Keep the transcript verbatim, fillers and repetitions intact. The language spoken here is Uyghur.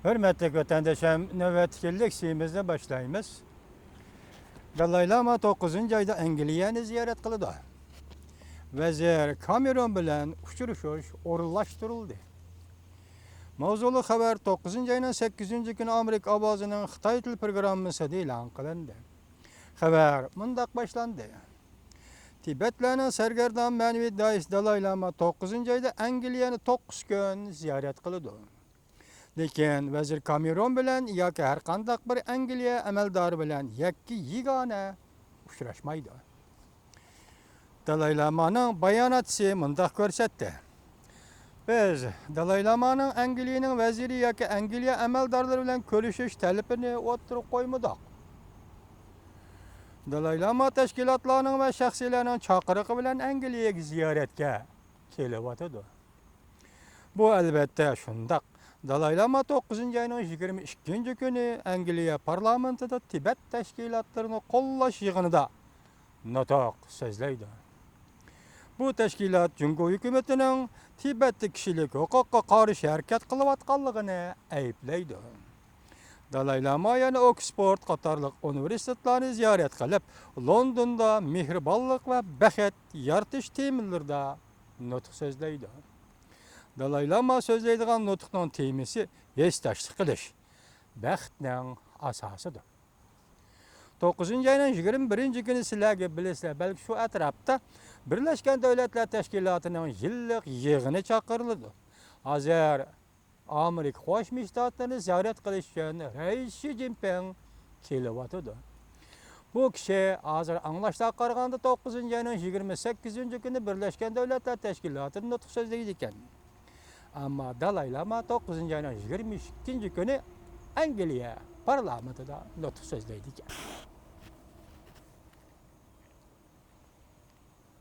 ھۆرمەتلىك ۋەتەندىشىم، نۆۋەتتىكى لېكسىيىمىزنى باشلايمىز. دالاي لاما توققۇزىنچى ئايدا ئەنگلىيەنى زىيارەت قىلىدۇ. ۋەزىر كامېرون بىلەن ئۇچرىشىش ئورۇنلاشتۇرۇلدى. ماۋزۇلۇق خەۋەر توققۇزىنچى ئاينىڭ سەككىزىنچى كۈنى ئامېرىكا ئاۋازىنىڭ خىتاي تىل پروگراممىسىدا ئېلان قىلىندى. خەۋەر مۇنداق باشلاندى. تىبەتلەرنىڭ سەرگەردان مەنىۋى داھىيسى دالاي لاما توققۇزىنچى ئايدا ئەنگلىيەنى توققۇز كۈن زىيارەت قىلىدۇ. لېكىن ۋەزىر كامېرون بىلەن ياكى ھەرقانداق بىر ئەنگلىيە ئەمەلدارى بىلەن يەككە يېگانە ئۇچراشمايدۇ. دالاي لامانىڭ باياناتچىسى مۇنداق كۆرسەتتى: بىز دالاي لامانىڭ ئەنگلىيەنىڭ ۋەزىرى ياكى ئەنگلىيە ئەمەلدارلىرى بىلەن كۆرۈشۈش تەلىپىنى ئوتتۇرىغا قويمىدۇق. دالاي لاما تەشكىلاتلارنىڭ ۋە شەخسلەرنىڭ چاقىرىقى بىلەن ئەنگلىيەگە زىيارەتكە كېلىۋاتىدۇ. بۇ، ئەلۋەتتە، شۇنداق. دالاي لاما توققۇزىنچى ئاينىڭ يىگىرمە ئىككىنچى كۈنى ئەنگلىيە پارلامېنتىدا تىبەت تەشكىلاتلىرىنى قوللاش يىغىنىدا نۇتۇق سۆزلەيدۇ. بۇ تەشكىلات جۇڭگو ھۆكۈمىتىنىڭ تىبەتتە كىشىلىك ھوقۇققا قارشى ھەرىكەت قىلىۋاتقانلىقىنى ئەيىبلەيدۇ. دالاي لاما يەنە ئوكسفورد قاتارلىق ئۇنىۋېرسىتېتلارنى زىيارەت قىلىپ، لوندوندا مېھرىبانلىق ۋە بەخت يارىتىش تېمىلىرىدا نۇتۇق سۆزلەيدۇ. دالاي لاما سۆزلەيدىغان نۇتۇقنىڭ تېمىسى ھېسداشلىق قىلىش، بەختنىڭ ئاساسىدۇر. توققۇزىنچى ئاينىڭ يىگىرمە بىرىنچى كۈنى، سىلەرگە بىلىسىلەر، بەلكى شۇ ئەتراپتا بىرلەشكەن دۆلەتلەر تەشكىلاتىنىڭ يىللىق يىغىنى چاقىرىلىدۇ. ھازىر ئامېرىكا قوشما شتاتلىرىنى زىيارەت قىلىش ئۈچۈن رەئىس شى جىنپىڭ كېلىۋاتىدۇ. بۇ كىشى ھازىر ئاڭلاشلارغا قارىغاندا توققۇزىنچى ئاينىڭ يىگىرمە سەككىزىنچى كۈنى بىرلەشكەن دۆلەتلەر تەشكىلاتىدا نۇتۇق سۆزلەيدىكەن. ئەمما دالاي لاما توققۇزىنچى ئاينىڭ يىگىرمە ئىككىنچى كۈنى ئەنگلىيە پارلامېنتىدا نۇتۇق سۆزلەيدىكەن.